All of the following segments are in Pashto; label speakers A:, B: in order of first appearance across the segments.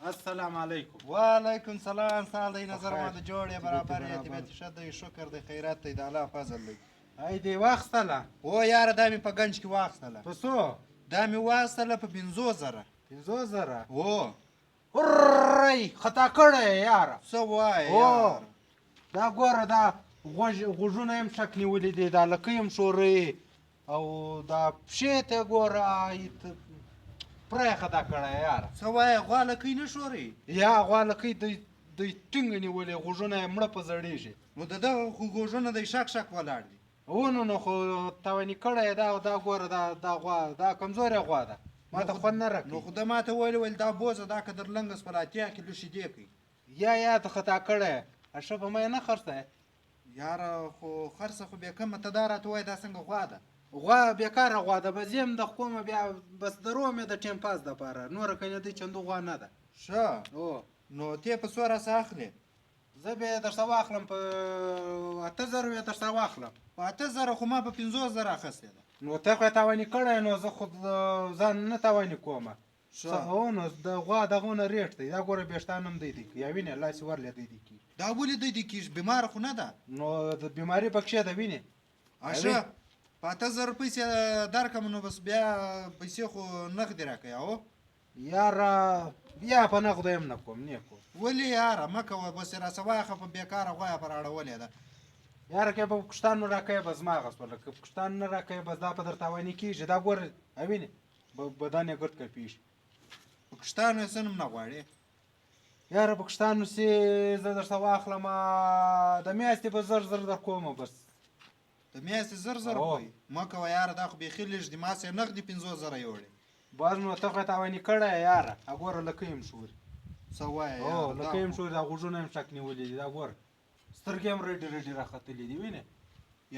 A: السلام علیکم.
B: وعلیکم سلام، سال دی نظر
A: په
B: ما
A: خیر.
B: د جوړ یې، برابر یې، طبیعت ښه دی، شکر دی، خیرات دی، د الله فضل دی.
A: ای دی واخیستله؟
B: او یاره، دا مې په ګنج کې واخیستله.
A: په څو؟
B: دا مې واخیستله په 5000.
A: 5000؟
B: او.
A: ورۍ، خطا کړی یې یاره.
B: څه وایې؟
A: او.
B: یاره.
A: دا ګوره، دا غوږ غوږونه یې هم شک نیولي دي، دا لکۍ هم ښوروي او دا پښې ته ګوره، ای ته پوره یې خطا کړی یاره.
B: څه وایې، غوا لکۍ نه ښوروي؟
A: یا، غوا لکۍ دی دی ټینګه نیولې، غوږونه یې مړه په زړېږي.
B: نو د دغه خو غوږونه دی شک شک ولاړ دي.
A: ونو نو خو تواني کړی دا. دا ګوره، دا غوا دا کمزورې غوا ده، ما ته خوند نه
B: نو
A: راکوي.
B: خو ده ما ته ویل، ویل دا بوزه، دا که در لنګه سوله 80 کیلو شیدې کوي.
A: یا، ته خطا کړی، ښه په ما یې نه خرڅه.
B: یاره، خو خرڅه خو بیا کمه، ته دا راته وایې دا څنګه غوا ده؟
A: غوا بیکاره غوا ده، بس یم د کومه بیا بس درو مې د ټیم پاس دپاره، نوره کنې دی چندو غوا نه ده.
B: ښه.
A: او.
B: نو ته په څو راسه اخلې؟
A: زه به یې درسره واخلم په 8000 یې درسره واخلم.
B: په 8000؟ خو ما په 5000 اخیستې ده.
A: نو ته خو یې تاواني کړی، نو زه خو ځان نه تاواني کومه.
B: ښه.
A: او نو د غوا دغونه ریټ دی. دا ګوره، بیښتان هم دی دی یا وینې، لاس یې ورلې دی دی کېږي.
B: دا ولې دی دی کېږي؟ بیماره خو نه ده؟
A: نو د بیماري پکښې ده، وینې.
B: ښه، په 8000 پیسې درکم، نو بس بیا پیسې خو نغدې راکوې او؟
A: یاره، بیا په نغدو هم نه کوم، نه کوم.
B: ولې یاره، مه کوه، بس یې راسه واخه، په بېکاره غوا یې پر اړولې ده.
A: یاره، که په پښتانو راکوې بس ما غسوله، که پښتان نه راکوې بس دا په در تاواني کېږي. دا ګوره، وینې، بدن یې ګرد کپېږي.
B: په کښتانو یې څه نوم نه غواړې؟
A: یاره، په کښتانو سي زه درسره واخلم، د میاشتې به زر زر در کومه بس.
B: د میاشتې زر زر
A: او.
B: روپۍ؟ مه کوه یاره، دا خو بیخي لږ دي، ما سه نغدې 5000 یوړې.
A: بس نو ته خو یې تاواني کړی یاره، ګوره لکۍ هم ښوري.
B: څه وایې؟
A: او.
B: یاره، دا
A: لکۍ هم ښوري، دا غوږونه هم شک نیولي دي، دا ګوره سترګې هم رډې رډې راختلې دي، وینې.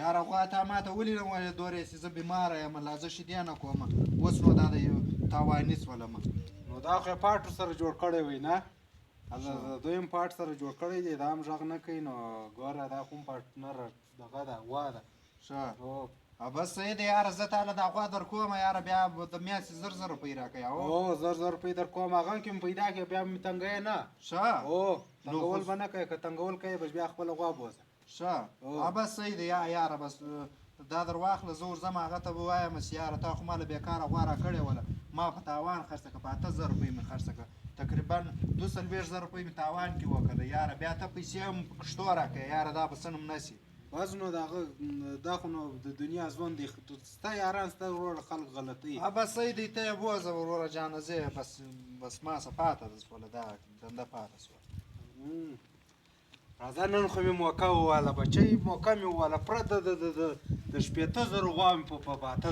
B: یاره، غوا تا ما ته ولې نه ویلې دورې چې زه بیماره یم، لا زه شیدې نه کوم؟ اوس نو دا د یو تاواني سولمه.
A: نو دا خو یې پاټ سره جوړ کړی وي نه، دویم پاټ سره جوړ کړی دی، دا هم غږ نه کوي. نو ګوره، دا کوم پارټنر دغه ده، غوا ده.
B: ښه.
A: او.
B: بس صحیح دی یاره، زه تاله دا غوا در کوم یاره، بیا به د میاشتې زر زر روپۍ راکوې او؟
A: او، زر زر روپۍ در کوم، هغه کې مې پیدا کړې، بیا مې تنګوې نه.
B: ښه.
A: او.
B: نو
A: تنګول به نه کوې، که تنګول کوې بس بیا خپله غوا بوځه.
B: ښه.
A: او.
B: بس صحیح دی یا یاره، بس دا در واخله، زه ورځم هغه ته به وایم چې یاره، تا خو ما له بېکاره غوا راکړې وله، ما په تاوان خرڅه کړه، په 8000 روپۍ مې خرڅه کړه، تقریبا 42,000 روپۍ مې تاوان کې وکړه یاره، بیا ته پیسې هم په کښتو راکړې یاره، دا به څه نوم نه سي.
A: بس نو دغه دا خو نو د دنیا ژوند دی، ستا یاران ستا وروره خلک غلطوي.
B: بس صحیح دی، ته یې بوځه وروره جانه، زه یې بس بس ما څه پاته ده سوله، دا دنده پاته سوله.
A: راځه، نن خو مې موقع وواله بچی، موقع مې وواله، پرته د 60,000 غوا مې په 8000.